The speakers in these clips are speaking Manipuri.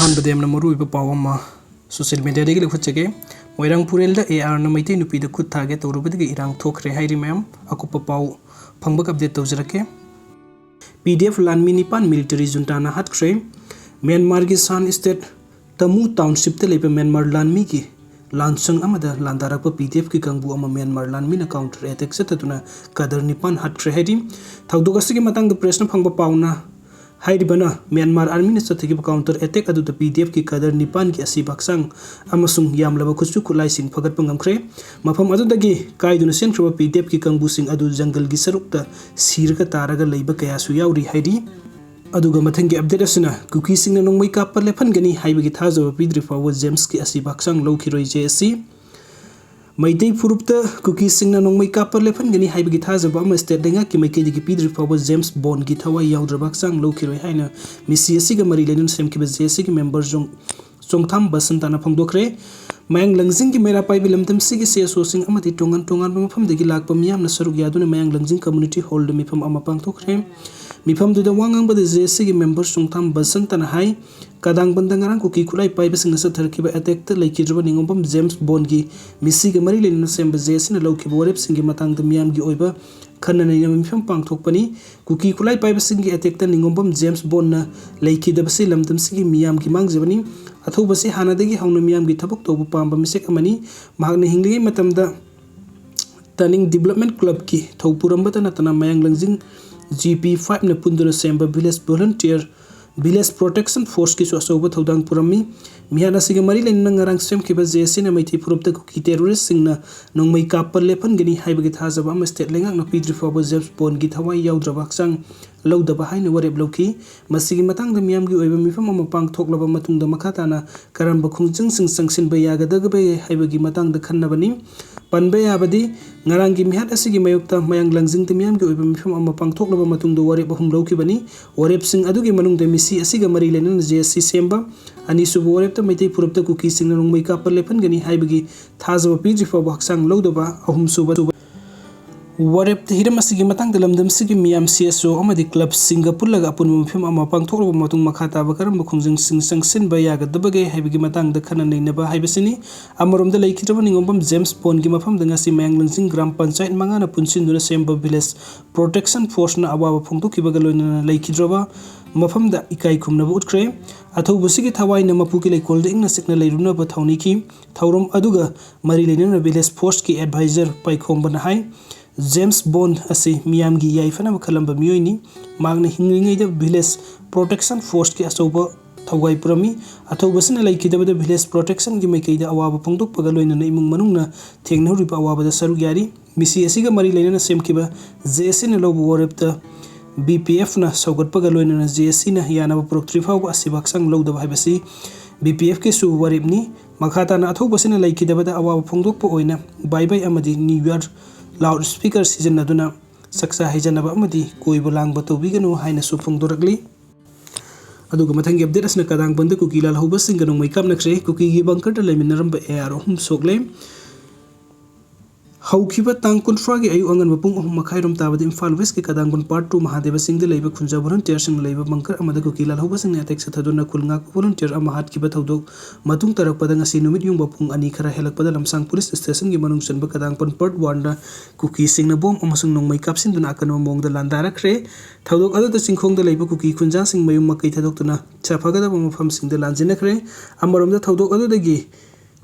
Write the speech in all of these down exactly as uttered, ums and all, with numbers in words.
ꯑꯍꯥꯟꯕꯗ ꯌꯥꯝꯅ ꯃꯔꯨꯑꯣꯏꯕ ꯄꯥꯎ ꯑꯃ ꯁꯣꯁꯤꯌꯦꯜ ꯃꯦꯗꯤꯌꯥꯗꯒꯤ ꯂꯧꯈꯠꯆꯒꯦ꯫ ꯃꯣꯏꯔꯥꯡ ꯄꯨꯔꯦꯜꯗ ꯑꯦ ꯑꯥꯔꯅ ꯃꯩꯇꯩ ꯅꯨꯄꯤꯗ ꯈꯨꯠ ꯊꯥꯒꯦ ꯇꯧꯔꯨꯕꯗꯒꯤ ꯏꯔꯥꯡ ꯊꯣꯛꯈ꯭ꯔꯦ ꯍꯥꯏꯔꯤ꯫ ꯃꯌꯥꯝ ꯑꯀꯨꯞꯄ ꯄꯥꯎ ꯐꯪꯕꯒ ꯑꯞꯗꯦꯠ ꯇꯧꯖꯔꯛꯀꯦ꯫ ꯄꯤ ꯗꯤ ꯑꯦꯐ ꯂꯥꯟꯃꯤ ꯅꯤꯄꯥꯟ ꯃꯤꯂꯤꯇꯔꯤ ꯖꯨꯟꯇꯥꯅ ꯍꯥꯠꯈ꯭ꯔꯦ꯫ ꯃ꯭ꯌꯥꯟꯃꯥꯔꯒꯤ ꯁꯥꯟ ꯁ꯭ꯇꯦꯠ ꯇꯃꯨ ꯇꯥꯎꯟꯁꯤꯞꯇ ꯂꯩꯕ ꯃ꯭ꯌꯥꯟꯃꯥꯔ ꯂꯥꯟꯃꯤꯒꯤ ꯂꯥꯟꯁꯪ ꯑꯃꯗ ꯂꯥꯟꯗꯥꯔꯛꯄ ꯄꯤ ꯗꯤ ꯑꯦꯐꯀꯤ ꯀꯥꯡꯕꯨ ꯑꯃ ꯃ꯭ꯌꯥꯟꯃꯥꯔ ꯂꯥꯟꯃꯤꯅ ꯀꯥꯎꯟꯇꯔ ꯑꯦꯇꯦꯛ ꯆꯠꯊꯗꯨꯅ ꯀꯥꯗꯔ ꯅꯤꯄꯥꯟ ꯍꯥꯠꯈ꯭ꯔꯦ ꯍꯥꯏꯔꯤ꯫ ꯊꯧꯗꯣꯛ ꯑꯁꯤꯒꯤ ꯃꯇꯥꯡꯗ ꯄ꯭ꯔꯦꯁꯅ ꯐꯪꯕ ꯄꯥꯎꯅ ꯍꯥꯏꯔꯤꯕꯅ, ꯃ꯭ꯌꯥꯟꯃꯥꯔ ꯑꯥꯔꯃꯤꯅ ꯆꯠꯊꯈꯤꯕ ꯀꯥꯎꯟꯇꯔ ꯑꯦꯇꯦꯛ ꯑꯗꯨꯗ ꯄꯤ ꯗꯤ ꯑꯦꯐꯀꯤ ꯀꯥꯗꯔ ꯅꯤꯄꯥꯟꯒꯤ ꯑꯁꯤꯕ ꯍꯛꯆꯥꯡ ꯑꯃꯁꯨꯡ ꯌꯥꯝꯂꯕ ꯈꯨꯠꯁꯨ ꯈꯨꯠꯂꯥꯏꯁꯤꯡ ꯐꯒꯠꯄ ꯉꯝꯈ꯭ꯔꯦ꯫ ꯃꯐꯝ ꯑꯗꯨꯗꯒꯤ ꯀꯥꯏꯗꯨꯅ ꯆꯦꯟꯈ꯭ꯔꯕ ꯄꯤ ꯗꯤ ꯑꯦꯐꯀꯤ ꯀꯥꯡꯕꯨꯁꯤꯡ ꯑꯗꯨ ꯖꯪꯒꯜꯒꯤ ꯁꯔꯨꯛꯇ ꯁꯤꯔꯒ ꯇꯥꯔꯒ ꯂꯩꯕ ꯀꯌꯥꯁꯨ ꯌꯥꯎꯔꯤ ꯍꯥꯏꯔꯤ꯫ ꯑꯗꯨꯒ ꯃꯊꯪꯒꯤ ꯑꯞꯗꯦꯠ ꯑꯁꯤꯅ ꯀꯨꯀꯤꯁꯤꯡꯅ ꯅꯣꯡꯃꯩ ꯀꯥꯞꯄ ꯂꯦꯞꯍꯟꯒꯅꯤ ꯍꯥꯏꯕꯒꯤ ꯊꯥꯖꯕ ꯄꯤꯗ꯭ꯔꯤ ꯐꯥꯎꯕ ꯖꯦꯝꯁꯀꯤ ꯑꯁꯤꯕ ꯍꯛꯆꯥꯡ ꯂꯧꯈꯤꯔꯣꯏ ꯖꯦ ꯑꯦꯁ ꯁꯤ꯫ ꯃꯩꯇꯩ ꯐꯨꯔꯨꯞꯇ ꯀꯨꯀꯤꯁꯤꯡꯅ ꯅꯣꯡꯃꯩ ꯀꯥꯞꯄ ꯂꯦꯞꯍꯟꯒꯅꯤ ꯍꯥꯏꯕꯒꯤ ꯊꯥꯖꯕ ꯑꯃ ꯁ꯭ꯇꯦꯠ ꯂꯩꯉꯥꯛꯀꯤ ꯃꯥꯏꯀꯩꯗꯒꯤ ꯄꯤꯗ꯭ꯔꯤ ꯐꯥꯎꯕ ꯖꯦꯝꯁ ꯕꯣꯟꯒꯤ ꯊꯋꯥꯏ ꯌꯥꯎꯗ꯭ꯔꯕ ꯍꯛꯆꯥꯡ ꯂꯧꯈꯤꯔꯣꯏ ꯍꯥꯏꯅ ꯃꯤꯁꯤ ꯑꯁꯤꯒ ꯃꯔꯤ ꯂꯩꯅꯅ ꯁꯦꯝꯈꯤꯕ ꯖꯦ ꯑꯦꯁ ꯁꯤꯒꯤ ꯃꯦꯝꯕꯔ ꯆꯣꯡ-, ꯆꯣꯡꯊꯥꯝ ꯕꯁꯟꯇꯅ ꯐꯣꯡꯗꯣꯛꯈ꯭ꯔꯦ꯫ ꯃꯌꯥꯡ ꯂꯪꯖꯤꯡꯒꯤ ꯃꯩꯔꯥ ꯄꯥꯏꯕꯤ ꯂꯝꯗꯝꯁꯤꯒꯤ ꯁꯤ ꯑꯦꯁ ꯑꯣꯁꯤꯡ ꯑꯃꯗꯤ ꯇꯣꯉꯥꯟ ꯇꯣꯉꯥꯟꯕ ꯃꯐꯝꯗꯒꯤ ꯂꯥꯛꯄ ꯃꯤꯌꯥꯝꯅ ꯁꯔꯨꯛ ꯌꯥꯗꯨꯅ ꯃꯌꯥꯡ ꯂꯪꯖꯤꯡ ꯀꯝꯃ꯭ꯌꯨꯅꯤꯇꯤ ꯍꯣꯜꯗ ꯃꯤꯐꯝ ꯑꯃ ꯄꯥꯡꯊꯣꯛꯈ꯭ꯔꯦ꯫ ꯃꯤꯐꯝꯗꯨꯗ ꯋꯥ ꯉꯥꯡꯕꯗ ꯖꯦ ꯑꯦꯁ ꯁꯤꯒꯤ ꯃꯦꯝꯕꯔ ꯆꯣꯡꯊꯥꯝ ꯕꯁꯟꯇꯅ ꯍꯥꯏ, ꯀꯗꯥꯡꯕꯟꯗ ꯉꯔꯥꯡ ꯀꯨꯀꯤ ꯈꯨꯠꯂꯥꯏ ꯄꯥꯏꯕꯁꯤꯡꯅ ꯆꯠꯊꯔꯛꯈꯤꯕ ꯑꯦꯇꯦꯛꯇ ꯂꯩꯈꯤꯗ꯭ꯔꯕ ꯅꯤꯉꯣꯝꯕꯝ ꯖꯦꯝꯁ ꯕꯣꯟꯒꯤ ꯃꯤꯁꯤꯒ ꯃꯔꯤ ꯂꯩꯅꯅ ꯁꯦꯝꯕ ꯖꯦ ꯑꯦꯁ ꯁꯤꯅ ꯂꯧꯈꯤꯕ ꯋꯥꯔꯦꯞꯁꯤꯡꯒꯤ ꯃꯇꯥꯡꯗ ꯃꯤꯌꯥꯝꯒꯤ ꯑꯣꯏꯕ ꯈꯟꯅ ꯅꯩꯅꯕ ꯃꯤꯐꯝ ꯄꯥꯡꯊꯣꯛꯄꯅꯤ꯫ ꯀꯨꯀꯤ ꯈꯨꯠꯂꯥꯏ ꯄꯥꯏꯕꯁꯤꯡꯒꯤ ꯑꯦꯇꯦꯛꯇ ꯅꯤꯉꯣꯝꯕꯝ ꯖꯦꯝꯁ ꯕꯣꯟꯅ ꯂꯩꯈꯤꯗꯕꯁꯤ ꯂꯝꯗꯝꯁꯤꯒꯤ ꯃꯤꯌꯥꯝꯒꯤ ꯃꯥꯡꯖꯕꯅꯤ꯫ ꯑꯊꯧꯕꯁꯤ ꯍꯥꯟꯅꯗꯒꯤ ꯍꯧꯅ ꯃꯤꯌꯥꯝꯒꯤ ꯊꯕꯛ ꯇꯧꯕ ꯄꯥꯝꯕ ꯃꯤꯁꯛ ꯑꯃꯅꯤ꯫ ꯃꯍꯥꯛꯅ ꯍꯤꯡꯂꯤꯉꯩ ꯃꯇꯝꯗ ꯇꯥꯅꯤꯡ ꯗꯤꯕꯂꯞꯃꯦꯟ ꯀ꯭ꯂꯕꯀꯤ ꯊꯧꯄꯨꯔꯝꯕꯇ ꯅꯠꯇꯅ ꯃꯌꯥꯡ ꯂꯪꯖꯤꯡ ꯖꯤ ꯄꯤ ꯐꯥꯏꯚꯅ ꯄꯨꯟꯗꯨꯅ ꯁꯦꯝꯕ ꯚꯤꯂꯦꯖ ꯚꯣꯂꯨꯟꯇꯤꯌꯔ, ꯚꯤꯂꯦꯖ ꯄ꯭ꯔꯣꯇꯦꯛꯁꯟ ꯐꯣꯔꯁꯀꯤꯁꯨ ꯑꯆꯧꯕ ꯊꯧꯗꯥꯡ ꯄꯨꯔꯝꯃꯤ꯫ ꯃꯤꯍꯥꯠ ꯑꯁꯤꯒ ꯃꯔꯤ ꯂꯩꯅꯅ ꯉꯔꯥꯡ ꯁꯦꯝꯈꯤꯕ ꯖꯦ ꯑꯦꯁ ꯁꯤꯅ ꯃꯩꯇꯩ ꯐꯨꯔꯨꯞꯇ ꯀꯨꯀꯤ ꯇꯦꯔꯣꯔꯤꯁꯁꯤꯡꯅ ꯅꯣꯡꯃꯩ ꯀꯥꯞꯄ ꯂꯦꯞꯍꯟꯒꯅꯤ ꯍꯥꯏꯕꯒꯤ ꯊꯥꯖꯕ ꯑꯃ ꯁ꯭ꯇꯦꯠ ꯂꯩꯉꯥꯛꯅ ꯄꯤꯗ꯭ꯔꯤ ꯐꯥꯎꯕ ꯖꯦꯝꯁ ꯕꯣꯟꯒꯤ ꯊꯋꯥꯏ ꯌꯥꯎꯗ꯭ꯔꯕ ꯍꯛꯆꯥꯡ ꯂꯧꯗꯕ ꯍꯥꯏꯅ ꯋꯥꯔꯦꯞ ꯂꯧꯈꯤ꯫ ꯃꯁꯤꯒꯤ ꯃꯇꯥꯡꯗ ꯃꯤꯌꯥꯝꯒꯤ ꯑꯣꯏꯕ ꯃꯤꯐꯝ ꯑꯃ ꯄꯥꯡꯊꯣꯛꯂꯕ ꯃꯇꯨꯡꯗ ꯃꯈꯥ ꯇꯥꯅ ꯀꯔꯝꯕ ꯈꯣꯡꯖꯪꯁꯤꯡ ꯆꯪꯁꯤꯟꯕ ꯌꯥꯒꯗꯒꯦ ꯍꯥꯏꯕꯒꯤ ꯃꯇꯥꯡꯗ ꯈꯟꯅꯕꯅꯤ꯫ ꯄꯟꯕ ꯌꯥꯕꯗꯤ, ꯉꯔꯥꯡꯒꯤ ꯃꯤꯍꯥꯠ ꯑꯁꯤꯒꯤ ꯃꯥꯌꯣꯛꯇ ꯃꯌꯥꯡ ꯂꯪꯖꯤꯡꯗ ꯃꯤꯌꯥꯝꯒꯤ ꯑꯣꯏꯕ ꯃꯤꯐꯝ ꯑꯃ ꯄꯥꯡꯊꯣꯛꯂꯕ ꯃꯇꯨꯡꯗ ꯋꯥꯔꯦꯞ ꯑꯍꯨꯝ ꯂꯧꯈꯤꯕꯅꯤ꯫ ꯋꯥꯔꯦꯞꯁꯤꯡ ꯑꯗꯨꯒꯤ ꯃꯅꯨꯡꯗ ꯃꯤꯁꯤ ꯑꯁꯤꯒ ꯃꯔꯤ ꯂꯩꯅꯅ ꯖꯦ ꯑꯦꯁ ꯁꯤ ꯁꯦꯝꯕ, ꯑꯅꯤꯁꯨꯕ ꯋꯥꯔꯦꯞꯇ ꯃꯩꯇꯩ ꯐꯨꯔꯨꯞꯇ ꯀꯨꯀꯤꯁꯤꯡꯅ ꯅꯣꯡꯃꯩ ꯀꯥꯞꯄ ꯂꯦꯞꯍꯟꯒꯅꯤ ꯍꯥꯏꯕꯒꯤ ꯊꯥꯖꯕ ꯄꯤꯗ꯭ꯔꯤ ꯐꯥꯎꯕ ꯍꯛꯆꯥꯡ ꯂꯧꯗꯕ, ꯑꯍꯨꯝꯁꯨꯕ ꯋꯥꯔꯦꯞꯇ ꯍꯤꯔꯝ ꯑꯁꯤꯒꯤ ꯃꯇꯥꯡꯗ ꯂꯝꯗꯝꯁꯤꯒꯤ ꯃꯤꯌꯥꯝ, ꯁꯤ ꯑꯦꯁ ꯑꯣ ꯑꯃꯗꯤ ꯀ꯭ꯂꯕꯁꯤꯡꯒ ꯄꯨꯜꯂꯒ ꯑꯄꯨꯟꯕ ꯃꯤꯐꯝ ꯑꯃ ꯄꯥꯡꯊꯣꯛꯂꯕ ꯃꯇꯨꯡ, ꯃꯈꯥ ꯇꯥꯕ ꯀꯔꯝꯕ ꯈꯣꯡꯖꯪꯁꯤꯡ ꯆꯪꯁꯤꯟꯕ ꯌꯥꯒꯗꯕꯒꯦ ꯍꯥꯏꯕꯒꯤ ꯃꯇꯥꯡꯗ ꯈꯟꯅ ꯅꯩꯅꯕ ꯍꯥꯏꯕꯁꯤꯅꯤ꯫ ꯑꯃꯔꯣꯝꯗ, ꯂꯩꯈꯤꯗ꯭ꯔꯕ ꯅꯤꯉꯣꯝꯕꯝ ꯖꯦꯝꯁ ꯕꯣꯟꯒꯤ ꯃꯐꯝꯗ ꯉꯁꯤ ꯃꯌꯥꯡ ꯂꯟꯖꯤꯡ ꯒ꯭ꯔꯥꯝ ꯄꯟꯆꯥꯌꯠ ꯃꯉꯥꯅ ꯄꯨꯟꯁꯤꯟꯗꯨꯅ ꯁꯦꯝꯕ ꯚꯤꯂꯦꯖ ꯄ꯭ꯔꯣꯇꯦꯛꯁꯟ ꯐꯣꯔꯁꯅ ꯑꯋꯥꯕ ꯐꯣꯡꯗꯣꯛꯈꯤꯕꯒ ꯂꯣꯏꯅꯅ ꯂꯩꯈꯤꯗ꯭ꯔꯕ ꯃꯐꯝꯗ ꯏꯀꯥꯏ ꯈꯨꯝꯅꯕ ꯎꯠꯈ꯭ꯔꯦ꯫ ꯑꯊꯧꯕꯁꯤꯒꯤ ꯊꯋꯥꯏꯅ ꯃꯄꯨꯒꯤ ꯂꯩꯀꯣꯜꯗ ꯏꯪꯅ ꯆꯤꯛꯅ ꯂꯩꯔꯨꯅꯕ ꯊꯧꯅꯤꯈꯤ꯫ ꯊꯧꯔꯝ ꯑꯗꯨꯒ ꯃꯔꯤ ꯂꯩꯅꯅ ꯚꯤꯂꯦꯖ ꯐꯣꯔꯁꯀꯤ ꯑꯦꯗꯚꯥꯏꯖꯔ ꯄꯥꯏꯈꯣꯝꯕꯅ ꯍꯥꯏ, ꯖꯦꯝꯁ ꯕꯣꯟ ꯑꯁꯤ ꯃꯤꯌꯥꯝꯒꯤ ꯌꯥꯏꯐꯅꯕ ꯈꯜꯂꯝꯕ ꯃꯤꯑꯣꯏꯅꯤ꯫ ꯃꯍꯥꯛꯅ ꯍꯤꯡꯂꯤꯉꯩꯗ ꯚꯤꯂꯦꯖ ꯄ꯭ꯔꯣꯇꯦꯛꯁꯟ ꯐꯣꯔꯁꯀꯤ ꯑꯆꯧꯕ ꯊꯧꯒꯥꯏ ꯄꯨꯔꯝꯃꯤ꯫ ꯑꯊꯧꯕꯁꯤꯅ ꯂꯩꯈꯤꯗꯕꯗ ꯚꯤꯂꯦꯖ ꯄ꯭ꯔꯣꯇꯦꯛꯁꯟꯒꯤ ꯃꯥꯏꯀꯩꯗ ꯑꯋꯥꯕ ꯐꯣꯡꯗꯣꯛꯄꯒ ꯂꯣꯏꯅꯅ ꯏꯃꯨꯡ ꯃꯅꯨꯡꯅ ꯊꯦꯡꯅꯍꯧꯔꯤꯕ ꯑꯋꯥꯕꯗ ꯁꯔꯨꯛ ꯌꯥꯔꯤ꯫ ꯃꯤꯁꯤ ꯑꯁꯤꯒ ꯃꯔꯤ ꯂꯩꯅꯅ ꯁꯦꯝꯈꯤꯕ ꯖꯦ ꯑꯦꯁ ꯁꯤꯅ ꯂꯧꯕ ꯋꯥꯔꯦꯞꯇ ꯕꯤ ꯄꯤ ꯑꯦꯐꯅ ꯁꯧꯒꯠꯄꯒ ꯂꯣꯏꯅꯅ ꯖꯦ ꯑꯦꯁ ꯁꯤꯅ ꯌꯥꯅꯕ ꯄꯨꯔꯛꯇ꯭ꯔꯤ ꯐꯥꯎꯕ ꯑꯁꯤꯕ ꯍꯛꯆꯥꯡ ꯂꯧꯗꯕ ꯍꯥꯏꯕꯁꯤ ꯕꯤ ꯄꯤ ꯑꯦꯐꯀꯤꯁꯨ ꯋꯥꯔꯦꯞꯅꯤ꯫ ꯃꯈꯥ ꯇꯥꯅ ꯑꯊꯧꯕꯁꯤꯅ ꯂꯩꯈꯤꯗꯕꯗ ꯑꯋꯥꯕ ꯐꯣꯡꯗꯣꯛꯄ ꯑꯣꯏꯅ ꯕꯥꯏ ꯕꯥꯏ ꯑꯃꯗꯤ ꯅ꯭ꯌꯨ ꯏꯌꯔ ꯂꯥꯎꯗ ꯁ꯭ꯄꯤꯀꯔ ꯁꯤꯖꯤꯟꯅꯗꯨꯅ ꯆꯥꯛꯆꯥ ꯍꯩꯖꯅꯕ ꯑꯃꯗꯤ ꯀꯣꯏꯕ ꯂꯥꯡꯕ ꯇꯧꯕꯤꯒꯅꯨ ꯍꯥꯏꯅꯁꯨ ꯐꯣꯡꯗꯣꯔꯛꯂꯤ꯫ ꯑꯗꯨꯒ ꯃꯊꯪꯒꯤ ꯑꯞꯗꯦꯠ ꯑꯁꯤꯅ ꯀꯗꯥꯡꯕꯟꯗ ꯀꯨꯀꯤ ꯂꯥꯜꯍꯧꯕꯁꯤꯡꯒ ꯅꯣꯡꯃꯩ ꯀꯥꯞꯅꯈ꯭ꯔꯦ꯫ ꯀꯨꯀꯤꯒꯤ ꯕꯪꯀꯔꯗ ꯂꯩꯃꯤꯟꯅꯔꯝꯕ ꯑꯦ ꯑꯥꯔ ꯑꯍꯨꯝ ꯁꯣꯛꯂꯦ꯫ ꯍꯧꯈꯤꯕ ꯇꯥꯡ ꯀꯨꯟꯊ꯭ꯔꯥꯒꯤ ꯑꯌꯨꯛ ꯑꯉꯟꯕ ꯄꯨꯡ ꯑꯍꯨꯝ ꯃꯈꯥꯏꯔꯣꯝ ꯇꯥꯕꯗ ꯏꯝꯐꯥꯜ ꯋꯦꯁꯀꯤ ꯀꯗꯥꯡꯕꯟ ꯄꯥꯔꯠ ꯇꯨ ꯃꯍꯥꯗꯦꯕ ꯆꯤꯡꯗ ꯂꯩꯕ ꯈꯨꯟꯖꯥ ꯚꯣꯂꯨꯟꯇꯤꯌꯔꯁꯤꯡꯅ ꯂꯩꯕ ꯕꯪꯀꯔ ꯑꯃꯗ ꯀꯨꯀꯤ ꯂꯥꯜꯍꯧꯕꯁꯤꯡꯅ ꯑꯦꯇꯦꯛ ꯆꯠꯊꯗꯨꯅ ꯈꯨꯜ ꯉꯥꯛꯄ ꯚꯣꯂꯨꯟꯇꯤꯌꯔ ꯑꯃ ꯍꯥꯠꯈꯤꯕ ꯊꯧꯗꯣꯛ ꯃꯇꯨꯡ ꯇꯥꯔꯛꯄꯗ ꯉꯁꯤ ꯅꯨꯃꯤꯠ ꯌꯨꯡꯕ ꯄꯨꯡ ꯑꯅꯤ ꯈꯔ ꯍꯦꯜꯂꯛꯄꯗ ꯂꯝꯁꯥꯡ ꯄꯨꯂꯤꯁ ꯁ꯭ꯇꯦꯁꯟꯒꯤ ꯃꯅꯨꯡ ꯆꯟꯕ ꯀꯗꯥꯡꯕꯟ ꯄꯥꯔꯠ ꯋꯥꯟꯗ ꯀꯨꯀꯤꯁꯤꯡꯅ ꯕꯣꯝ ꯑꯃꯁꯨꯡ ꯅꯣꯡꯃꯩ ꯀꯥꯞꯁꯤꯟꯗꯨꯅ ꯑꯀꯟꯕ ꯃꯑꯣꯡꯗ ꯂꯥꯟꯗꯥꯔꯛꯈ꯭ꯔꯦ꯫ ꯊꯧꯗꯣꯛ ꯑꯗꯨꯗ ꯆꯤꯡꯈꯣꯡꯗ ꯂꯩꯕ ꯀꯨꯀꯤ ꯈꯨꯟꯖꯥꯁꯤꯡ ꯃꯌꯨꯝ ꯃꯀꯩ ꯊꯥꯗꯣꯛꯇꯨꯅ ꯁꯥꯐꯒꯗꯕ ꯃꯐꯝꯁꯤꯡꯗ ꯂꯥꯟꯖꯤꯟꯅꯈ꯭ꯔꯦ꯫ ꯑꯃꯔꯣꯝꯗ ꯊꯧꯗꯣꯛ ꯑꯗꯨꯗꯒꯤ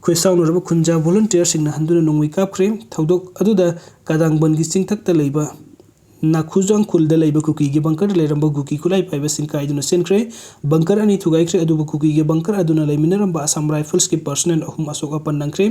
ꯈꯣꯏꯁꯥꯎꯅꯔꯕ ꯈꯨꯟꯖꯥ ꯚꯣꯂꯨꯟꯇꯤꯌꯔꯁꯤꯡꯅ ꯍꯟꯗꯨꯅ ꯅꯣꯡꯃꯩ ꯀꯥꯞꯈ꯭ꯔꯦ꯫ ꯊꯧꯗꯣꯛ ꯑꯗꯨꯗ ꯀꯗꯥꯡꯕꯟꯒꯤ ꯆꯤꯡꯊꯛꯇ ꯂꯩꯕ ꯅꯥꯈꯨꯖꯥꯡ ꯈꯨꯜꯗ ꯂꯩꯕ ꯀꯨꯀꯤꯒꯤ ꯕꯪꯀꯔꯗ ꯂꯩꯔꯝꯕ ꯀꯨꯀꯤ ꯈꯨꯠꯂꯥꯏ ꯄꯥꯏꯕꯁꯤꯡ ꯀꯥꯏꯗꯨꯅ ꯆꯦꯟꯈ꯭ꯔꯦ꯫ ꯕꯪꯀꯔ ꯑꯅꯤ ꯊꯨꯒꯥꯏꯈ꯭ꯔꯦ, ꯑꯗꯨꯕꯨ ꯀꯨꯀꯤꯒꯤ ꯕꯪꯀꯔ ꯑꯗꯨꯅ ꯂꯩꯃꯤꯟꯅꯔꯝꯕ ꯑꯁꯥꯝ ꯔꯥꯏꯐꯜꯁꯀꯤ ꯄꯔꯁꯅꯦꯜ ꯑꯍꯨꯝ ꯑꯁꯣꯛ ꯑꯄꯟ ꯅꯪꯈ꯭ꯔꯦ꯫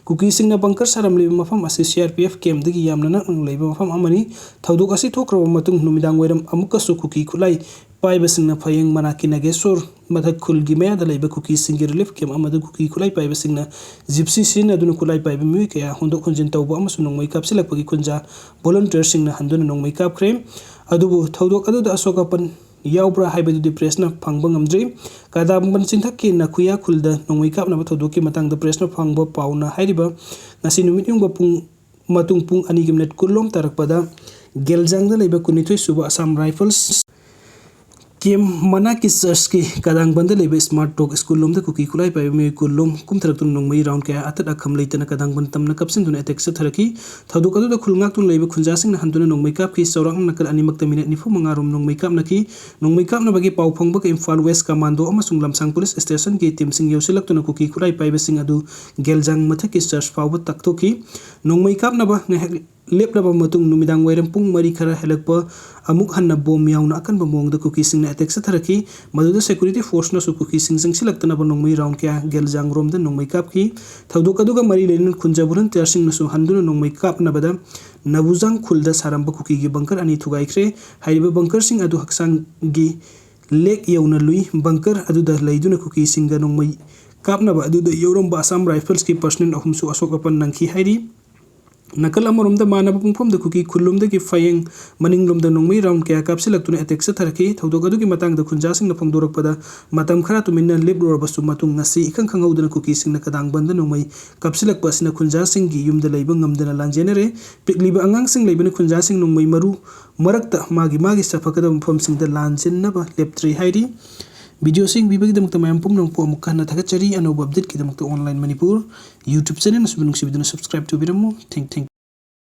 ꯀꯨꯀꯤꯁꯤꯡꯅ ꯕꯪꯀꯔ ꯁꯥꯔꯝꯂꯤꯕ ꯃꯐꯝ ꯑꯁꯤ ꯁꯤ ꯑꯥꯔ ꯄꯤ ꯑꯦꯐ ꯀꯦꯝꯞꯇꯒꯤ ꯌꯥꯝꯅ ꯅꯛꯅ ꯂꯩꯕ ꯃꯐꯝ ꯑꯃꯅꯤ꯫ ꯊꯧꯗꯣꯛ ꯑꯁꯤ ꯊꯣꯛꯈ꯭ꯔꯕ ꯃꯇꯨꯡ ꯅꯨꯃꯤꯗꯥꯡ ꯋꯥꯏꯔꯝ ꯑꯃꯨꯛꯀꯁꯨ ꯀꯨꯀꯤ ꯈꯨꯠꯂꯥꯏ ꯄꯥꯏꯕꯁꯤꯡꯅ ꯐꯌꯦꯡ ꯃꯅꯥꯛꯀꯤ ꯅꯥꯒꯦꯁꯣꯔ ꯃꯊꯛ ꯈꯨꯜꯒꯤ ꯃꯌꯥꯗ ꯂꯩꯕ ꯀꯨꯀꯤꯁꯤꯡꯒꯤ ꯔꯤꯂꯤꯐ ꯀꯦꯝꯞ ꯑꯃꯗ ꯀꯨꯀꯤ ꯈꯨꯠꯂꯥꯏ ꯄꯥꯏꯕꯁꯤꯡꯅ ꯖꯤꯞꯁꯤ ꯁꯤꯖꯤꯟꯅꯗꯨꯅ ꯈꯨꯠꯂꯥꯏ ꯄꯥꯏꯕ ꯃꯤꯑꯣꯏ ꯀꯌꯥ ꯍꯣꯟꯗꯣꯛ ꯍꯣꯟꯖꯤꯟ ꯇꯧꯕ ꯑꯃꯁꯨꯡ ꯅꯣꯡꯃꯩ ꯀꯥꯞꯁꯤꯜꯂꯛꯄꯒꯤ ꯈꯨꯟꯖꯥ ꯚꯣꯂꯨꯟꯇꯤꯌꯔꯁꯤꯡꯅ ꯍꯟꯗꯨꯅ ꯅꯣꯡꯃꯩ ꯀꯥꯞꯈ꯭ꯔꯦ꯫ ꯑꯗꯨꯕꯨ ꯊꯧꯗꯣꯛ ꯑꯗꯨꯗ ꯑꯁꯣꯛ ꯑꯄꯟ ꯌꯥꯎꯕ꯭ꯔꯥ ꯍꯥꯏꯕꯗꯨꯗꯤ ꯄ꯭ꯔꯦꯁꯅ ꯐꯪꯕ ꯉꯝꯗ꯭ꯔꯤ꯫ ꯀꯗꯥꯝꯕꯟ ꯆꯤꯡꯊꯛꯀꯤ ꯅꯈꯨꯌꯥ ꯈꯨꯜꯗ ꯅꯣꯡꯃꯩ ꯀꯥꯞꯅꯕ ꯊꯧꯗꯣꯛꯀꯤ ꯃꯇꯥꯡꯗ ꯄ꯭ꯔꯦꯁꯅ ꯐꯪꯕ ꯄꯥꯎꯅ ꯍꯥꯏꯔꯤꯕ ꯉꯁꯤ ꯅꯨꯃꯤꯠ ꯌꯨꯡꯕ ꯄꯨꯡ ꯃꯇꯨꯡ ꯄꯨꯡ ꯑꯅꯤꯒꯤ ꯃꯤꯅꯤꯠ ꯀꯨꯟ ꯂꯣꯝ ꯇꯥꯔꯛꯄꯗ ꯒꯦꯜꯖꯥꯡꯗ ꯂꯩꯕ ꯀꯨꯟꯅꯤꯊꯣꯏ ꯁꯨꯕ ꯑꯁꯥꯝ ꯔꯥꯏꯐꯜꯁ ꯀꯦꯝ ꯃꯅꯥꯛꯀꯤ ꯆꯔꯆꯀꯤ ꯀꯗꯥꯡꯕꯟꯗ ꯂꯩꯕ ꯁ꯭ꯃꯥꯔꯠ ꯇꯣꯛ ꯁ꯭ꯀꯨꯜ ꯂꯣꯝꯗ ꯀꯨꯀꯤ ꯈꯨꯠꯂꯥꯏ ꯄꯥꯏꯕ ꯃꯤꯑꯣꯏ ꯀꯨꯟ ꯂꯣꯝ ꯀꯨꯝꯊꯔꯛꯇꯨꯅ ꯅꯣꯡꯃꯩ ꯔꯥꯎꯟ ꯀꯌꯥ ꯑꯇꯠ ꯑꯈꯝ ꯂꯩꯇꯅ ꯀꯗꯥꯡꯕꯟ ꯇꯝꯅ ꯀꯥꯞꯁꯤꯟꯗꯨꯅ ꯑꯦꯇꯦꯛ ꯆꯠꯊꯔꯛꯈꯤ꯫ ꯊꯧꯗꯣꯛ ꯑꯗꯨꯗ ꯈꯨꯜ ꯉꯥꯛꯇꯨꯅ ꯂꯩꯕ ꯈꯨꯟꯖꯥꯁꯤꯡꯅ ꯍꯟꯗꯨꯅ ꯅꯣꯡꯃꯩ ꯀꯥꯞꯈꯤ꯫ ꯆꯥꯎꯔꯥꯛꯅ ꯅꯥꯀꯜ ꯑꯅꯤꯃꯛꯇ ꯃꯤꯅꯤꯠ ꯅꯤꯐꯨ ꯃꯉꯥ ꯔꯣꯝ ꯅꯣꯡꯃꯩ ꯀꯥꯞꯅꯈꯤ꯫ ꯅꯣꯡꯃꯩ ꯀꯥꯞꯅꯕꯒꯤ ꯄꯥꯎ ꯐꯪꯕꯒ ꯏꯝꯐꯥꯜ ꯋꯦꯁ ꯀꯃꯥꯟꯗꯣ ꯑꯃꯁꯨꯡ ꯂꯝꯁꯥꯡ ꯄꯨꯂꯤꯁ ꯁ꯭ꯇꯦꯁꯟꯒꯤ ꯇꯤꯝꯁꯤꯡ ꯌꯧꯁꯤꯜꯂꯛꯇꯨꯅ ꯀꯨꯀꯤ ꯈꯨꯠꯂꯥꯏ ꯄꯥꯏꯕꯁꯤꯡ ꯑꯗꯨ ꯒꯦꯜꯖꯥꯡ ꯃꯊꯛꯀꯤ ꯆꯔꯆ ꯐꯥꯎꯕ ꯇꯛꯊꯣꯛꯈꯤ꯫ ꯅꯣꯡꯃꯩ ꯀꯥꯞꯅꯕ ꯉꯥꯏꯍꯥꯛ ꯂꯦꯞꯂꯕ ꯃꯇꯨꯡ ꯅꯨꯃꯤꯗꯥꯡ ꯋꯥꯏꯔꯝ ꯄꯨꯡ ꯃꯔꯤ ꯈꯔ ꯍꯦꯜꯂꯛꯄ ꯑꯃꯨꯛ ꯍꯟꯅ ꯕꯣꯝ ꯌꯥꯎꯅ ꯑꯀꯟꯕ ꯃꯑꯣꯡꯗ ꯀꯨꯀꯤꯁꯤꯡꯅ ꯑꯦꯇꯦꯛ ꯆꯠꯊꯔꯛꯈꯤ꯫ ꯃꯗꯨꯗ ꯁꯦꯀ꯭ꯌꯨꯔꯤꯇꯤ ꯐꯣꯔꯁꯅꯁꯨ ꯀꯨꯀꯤꯁꯤꯡ ꯆꯪꯁꯤꯜꯂꯛꯇꯅꯕ ꯅꯣꯡꯃꯩ ꯔꯥꯎꯟ ꯀꯌꯥ ꯒꯦꯜꯖꯥꯡꯔꯣꯝꯗ ꯅꯣꯡꯃꯩ ꯀꯥꯞꯈꯤ꯫ ꯊꯧꯗꯣꯛ ꯑꯗꯨꯒ ꯃꯔꯤ ꯂꯩꯅꯅ ꯈꯨꯟꯖꯥ ꯚꯣꯂꯨꯟꯇꯤꯌꯔꯁꯤꯡꯅꯁꯨ ꯍꯟꯗꯨꯅ ꯅꯣꯡꯃꯩ ꯀꯥꯞꯅꯕꯗ ꯅꯕꯨꯖꯥꯡ ꯈꯨꯜꯗ ꯁꯥꯔꯝꯕ ꯀꯨꯀꯤꯒꯤ ꯕꯪꯀꯔ ꯑꯅꯤ ꯊꯨꯒꯥꯏꯈ꯭ꯔꯦ꯫ ꯍꯥꯏꯔꯤꯕ ꯕꯪꯀꯔꯁꯤꯡ ꯑꯗꯨ ꯍꯛꯆꯥꯡꯒꯤ ꯂꯦꯛ ꯌꯧꯅ ꯂꯨꯏ꯫ ꯕꯪꯀꯔ ꯑꯗꯨꯗ ꯂꯩꯗꯨꯅ ꯀꯨꯀꯤꯁꯤꯡꯒ ꯅꯣꯡꯃꯩ ꯀꯥꯞꯅꯕ ꯑꯗꯨꯗ ꯌꯧꯔꯝꯕ ꯑꯁꯥꯝ ꯔꯥꯏꯐꯜꯁꯀꯤ ꯄꯔꯁꯅꯦꯜ ꯑꯍꯨꯝꯁꯨ ꯑꯁꯣꯛ ꯑꯄꯟ ꯅꯪꯈꯤ ꯍꯥꯏꯔꯤ꯫ ꯅꯥꯀꯜ ꯑꯃꯔꯣꯝꯗ ꯃꯥꯟꯅꯕ ꯄꯨꯡꯐꯝꯗ ꯀꯨꯀꯤ ꯈꯨꯜꯂꯣꯝꯗꯒꯤ ꯐꯌꯦꯡ ꯃꯅꯤꯡꯂꯣꯝꯗ ꯅꯣꯡꯃꯩ ꯔꯥꯎꯟ ꯀꯌꯥ ꯀꯥꯞꯁꯤꯜꯂꯛꯇꯨꯅ ꯑꯦꯇꯦꯛ ꯆꯠꯊꯔꯛꯈꯤ꯫ ꯊꯧꯗꯣꯛ ꯑꯗꯨꯒꯤ ꯃꯇꯥꯡꯗ ꯈꯨꯟꯖꯥꯁꯤꯡꯅ ꯐꯣꯡꯗꯣꯔꯛꯄꯗ ꯃꯇꯝ ꯈꯔ ꯇꯨꯃꯤꯟꯅ ꯂꯦꯞꯂꯨꯔꯕꯁꯨ ꯃꯇꯨꯡ ꯉꯁꯤ ꯏꯈꯪ ꯈꯪꯍꯧꯗꯅ ꯀꯨꯀꯤꯁꯤꯡꯅ ꯀꯗꯥꯡꯕꯟꯗ ꯅꯣꯡꯃꯩ ꯀꯥꯞꯁꯤꯜꯂꯛꯄ ꯑꯁꯤꯅ ꯈꯨꯟꯖꯥꯁꯤꯡꯒꯤ ꯌꯨꯝꯗ ꯂꯩꯕ ꯉꯝꯗꯅ ꯂꯥꯟꯖꯦꯟꯅꯔꯦ꯫ ꯄꯤꯛꯂꯤꯕ ꯑꯉꯥꯡꯁꯤꯡ ꯂꯩꯕꯅ ꯈꯨꯟꯖꯥꯁꯤꯡ ꯅꯣꯡꯃꯩ ꯃꯔꯨ ꯃꯔꯛꯇ ꯃꯥꯒꯤ ꯃꯥꯒꯤ ꯆꯠꯐꯒꯗꯕ ꯃꯐꯝꯁꯤꯡꯗ ꯂꯥꯟꯖꯦꯟꯅꯕ ꯂꯦꯞꯇ꯭ꯔꯤ ꯍꯥꯏꯔꯤ꯫ ꯚꯤꯗꯤꯑꯣꯁꯤ ꯌꯦꯡꯕꯤꯕꯒꯤꯗꯃꯛꯇ ꯃꯌꯥꯝ ꯄꯨꯝꯅꯃꯛꯄꯨ ꯑꯃꯨꯛꯀ ꯍꯟꯅ ꯊꯥꯒꯠꯆꯔꯤ꯫ ꯑꯅꯧꯕ ꯑꯞꯗꯦꯠꯀꯤꯗꯃꯛꯇ ꯑꯣꯟꯂꯥꯏꯟ ꯃꯅꯤꯄꯨꯔ YouTube ꯆꯦꯅꯦꯜ ꯑꯁꯤꯕꯨ ꯅꯨꯡꯁꯤꯕꯤꯗꯨꯅ ꯁꯕꯁꯀ꯭ꯔꯥꯏꯕ ꯇꯧꯕꯤꯔꯝꯃꯨ꯫ Thank, thank you.